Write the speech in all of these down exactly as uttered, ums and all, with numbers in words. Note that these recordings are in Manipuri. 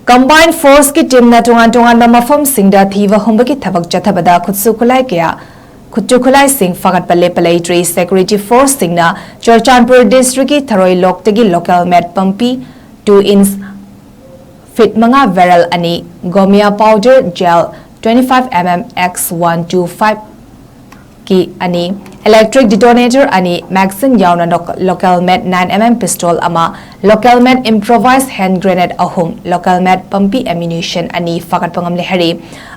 Combined Force ꯀꯤ ꯇꯤꯝꯅ ꯇꯣꯉꯥꯟ ꯇꯣꯉꯥꯟꯕ ꯃꯐꯝꯁꯤꯡꯗ ꯊꯤꯕ ꯍꯨꯝꯕꯒꯤ ꯊꯕꯛ ꯆꯠꯊꯕꯗ ꯈꯨꯠꯁꯨ ꯈꯨꯠꯂꯥꯏ ꯀꯌꯥ, ꯈꯨꯠꯁꯨ ꯈꯨꯠꯂꯥꯏꯁꯤꯡ ꯐꯥꯒꯠꯄ ꯂꯦꯞꯄ ꯂꯩꯇ꯭ꯔꯤ꯫ Security Force ꯁꯤꯡꯅ ꯆꯨꯔꯆꯥꯟꯄꯨꯔ ꯗꯤꯁꯇ꯭ꯔꯤꯛꯀꯤ ꯊꯔꯣꯏ ꯂꯣꯛꯇꯒꯤ local made ꯄꯝꯄꯤ two inch, feet ꯃꯉꯥ barrel ꯑꯅꯤ, Gomia powder gel twenty five M M X one two five ꯀꯤ ꯑꯅꯤ, electric detonator ꯑꯅꯤ, magazine ꯌꯥꯎꯅ loc-, local made nine M M pistol ꯑꯃ, local made improvised hand grenade ꯑꯍꯨꯝ, local made ꯄꯝꯄꯤ ammunition ꯑꯅꯤ ꯐꯥꯒꯠꯄ ꯉꯝꯂꯦ ꯍꯥꯏꯔꯤ꯫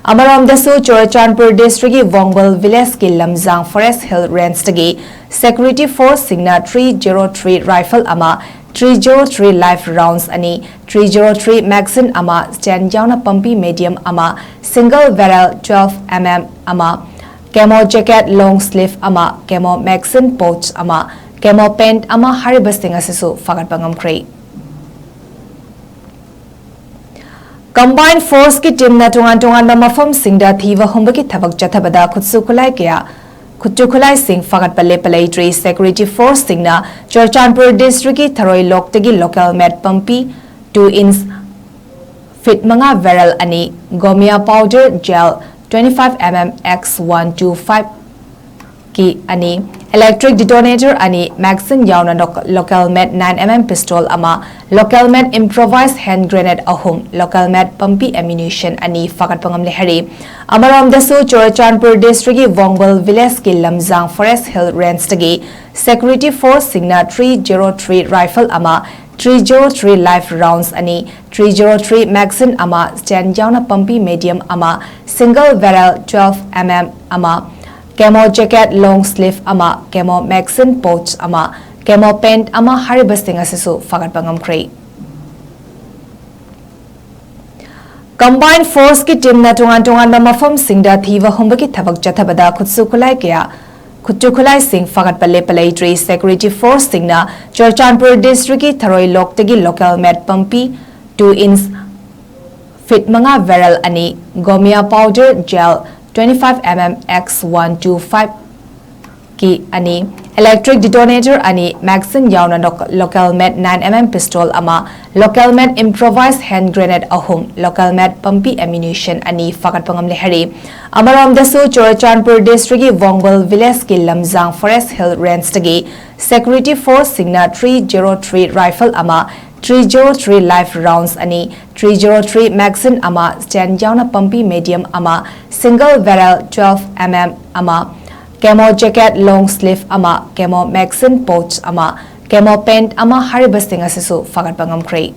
ꯑꯃꯔꯣꯝꯗꯁꯨ ꯆꯨꯔꯆꯥꯟꯄꯨꯔ ꯗꯤꯁꯇ꯭ꯔꯤꯛꯀꯤ ꯋꯣꯡꯕꯜ ꯚꯤꯂꯦꯖꯀꯤ ꯂꯝꯖꯥꯡ Forest Hill Range ꯇꯒꯤ Security Force ꯁꯤꯡꯅ three zero three rifle ꯑꯃ, three zero three live rounds ꯑꯅꯤ, three zero three magazine ꯑꯃ, stand ꯌꯥꯎꯅ ꯄꯝꯄꯤ medium ꯑꯃ, single barrel twelve M M ꯑꯃ, camo jacket long sleeve ꯑꯃ, camo magazine pouch ꯑꯃ, camo pant ꯑꯃ ꯍꯥꯏꯔꯤꯕꯁꯤꯡ ꯑꯁꯤꯁꯨ ꯐꯥꯒꯠꯄ ꯉꯝꯈ꯭ꯔꯦ꯫ Combined Force ꯀꯤ ꯇꯤꯝꯅ ꯇꯣꯉꯥꯟ ꯇꯣꯉꯥꯟꯕ ꯃꯐꯝꯁꯤꯡꯗ ꯊꯤꯕ ꯍꯨꯝꯕꯒꯤ ꯊꯕꯛ ꯆꯠꯊꯕꯗ ꯈꯨꯠꯁꯨ ꯈꯨꯠꯂꯥꯏ ꯀꯌꯥ, ꯈꯨꯠꯁꯨ ꯈꯨꯠꯂꯥꯏꯁꯤꯡ ꯐꯥꯒꯠꯄ ꯂꯦꯞꯄ ꯂꯩꯇ꯭ꯔꯤ꯫ Security Force ꯁꯤꯡꯅ ꯆꯨꯔꯆꯥꯟꯄꯨꯔ ꯗꯤꯁꯇ꯭ꯔꯤꯛꯀꯤ ꯊꯔꯣꯏ ꯂꯣꯛꯇꯒꯤ local made ꯄꯝꯄꯤ two inch, feet ꯃꯉꯥ barrel ꯑꯅꯤ, Gomia powder gel twenty five M M X one two five ꯀꯤ ꯑꯅꯤ, electric detonator ꯑꯅꯤ, magazine ꯌꯥꯎꯅ loc-, local made nine M M pistol ꯑꯃ, local made improvised hand grenade ꯑꯍꯨꯝ, local made ꯄꯝꯄꯤ ammunition ꯑꯅꯤ ꯐꯥꯒꯠꯄ ꯉꯝꯂꯦ ꯍꯥꯏꯔꯤ꯫ ꯑꯃꯔꯣꯝꯗꯁꯨ ꯆꯨꯔꯆꯥꯟꯄꯨꯔ ꯗꯤꯁꯇ꯭ꯔꯤꯛꯀꯤ ꯋꯣꯡꯕꯜ ꯚꯤꯂꯦꯖꯀꯤ ꯂꯝꯖꯥꯡ Forest Hill Range ꯇꯒꯤ Security Force ꯁꯤꯡꯅ three zero three rifle ꯑꯃ, three zero three live rounds ꯑꯅꯤ, three zero three magazine ꯑꯃ, stand ꯌꯥꯎꯅ ꯄꯝꯄꯤ medium ꯑꯃ, single barrel twelve M M ꯑꯃ, camo jacket long sleeve ꯑꯃ, camo magazine pouch ꯑꯃ, camo pant ꯑꯃ ꯍꯥꯏꯔꯤꯕꯁꯤꯡ ꯑꯁꯤꯁꯨ ꯐꯥꯒꯠꯄ ꯉꯝꯈ꯭ꯔꯦ꯫ Combined Force ꯀꯤ ꯇꯤꯝꯅ ꯇꯣꯉꯥꯟ ꯇꯣꯉꯥꯟꯕ ꯃꯐꯝꯁꯤꯡꯗ ꯊꯤꯕ ꯍꯨꯝꯕꯒꯤ ꯊꯕꯛ ꯆꯠꯊꯕꯗ ꯈꯨꯠꯁꯨ ꯈꯨꯠꯂꯥꯏ ꯀꯌꯥ, ꯈꯨꯠꯁꯨ ꯈꯨꯠꯂꯥꯏꯁꯤꯡ ꯐꯥꯒꯠꯄ ꯂꯦꯞꯄ ꯂꯩꯇ꯭ꯔꯤ꯫ Security Force ꯁꯤꯡꯅ ꯆꯨꯔꯆꯥꯟꯄꯨꯔ ꯗꯤꯁꯇ꯭ꯔꯤꯛꯀꯤ ꯊꯔꯣꯏ ꯂꯣꯛꯇꯒꯤ local made ꯄꯝꯄꯤ two inch, feet ꯃꯉꯥ barrel ꯑꯅꯤ, Gomia powder gel twenty five M M X one two five ꯀꯤ ꯑꯅꯤ, electric detonator ꯑꯅꯤ, magazine ꯌꯥꯎꯅ loc- local made nine M M pistol ꯑꯃ, local made improvised hand grenade ꯑꯍꯨꯝ, local made ꯄꯝꯄꯤ ammunition ꯑꯅꯤ ꯐꯥꯒꯠꯄ ꯉꯝꯂꯦ ꯍꯥꯏꯔꯤ꯫ ꯑꯃꯔꯣꯝꯗꯁꯨ Churachandpur districtꯀꯤ ꯋꯣꯡꯒꯣꯜ villageꯀꯤ ꯂꯝꯖꯥꯡ forest hill rangeꯇꯒꯤ security forceꯁꯤꯡꯅ three zero three rifle ꯑꯃ, three zero three live rounds ꯑꯅꯤ, three zero three magazine ꯑꯃ, stand ꯌꯥꯎꯅ ꯄꯝꯄꯤ medium ꯑꯃ, single barrel twelve M M ꯑꯃ, camo jacket long sleeve ꯑꯃ, camo magazine pouch ꯑꯃ, camo pant ꯑꯃ ꯍꯥꯏꯔꯤꯕꯁꯤꯡ ꯑꯁꯤꯁꯨ ꯐꯥꯒꯠꯄ ꯉꯝꯈ꯭ꯔꯦ꯫